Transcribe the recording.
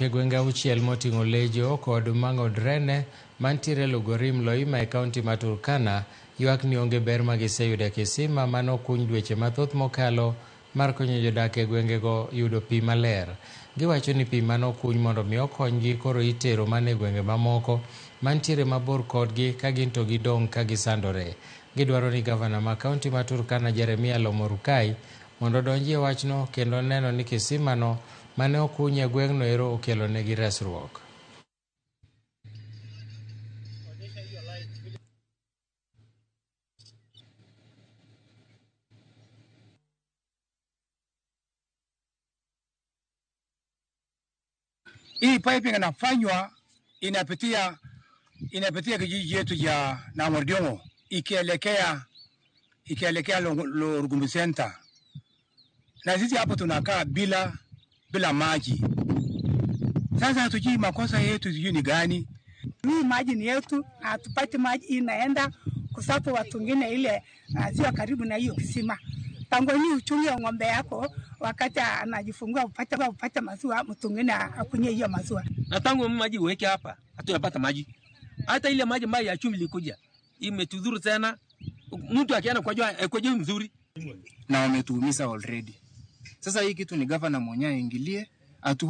E gwenge auchiel moting'o Lejo kod Mang'odrene mantiere Lugorim Loima e kaunti ma Turkana ywak ni onge ber ma giseyudo e kisima mane okuny dweche mathoth mokalo mar konyo jodak e gwengego yudo pi maler. Giwacho ni pi mane okuny mondo mi okonygi koro itero mana e gwenge mamoko mantiere mabor kodgi ka gin to gidong' ka gisandore. Gidwaro ni gavana ma kaunti ma Turkana Jeremia Lomorukai mondo odonji e wachno kendo neno ni kisimano mane okuny e gweng'no ero okelo negi resruok. Hii piping inafanywa inapitia kijiji yetu ya Namordiongo ikielekea Lorgumbi Center, na sisi hapo tunakaa bila maji. Sasa hatujui makosa yetu sijui ni gani. Mii maji ni yetu, hatupati maji, inaenda kusapo watu wengine ile sio karibu na hiyo kisima. Tangu ni uchunge ng'ombe yako wakati anajifungua upate maziwa, mtu mwingine akunye hiyo maziwa. Na tangu maji uweke hapa hatujapata maji. Hata ile maji ambayo ya chumvi ilikuja imetudhuru sana. Mtu akienda kwa jua mzuri na wametuumiza already. Sasa hii kitu ni gavana mwenyewe aingilie atu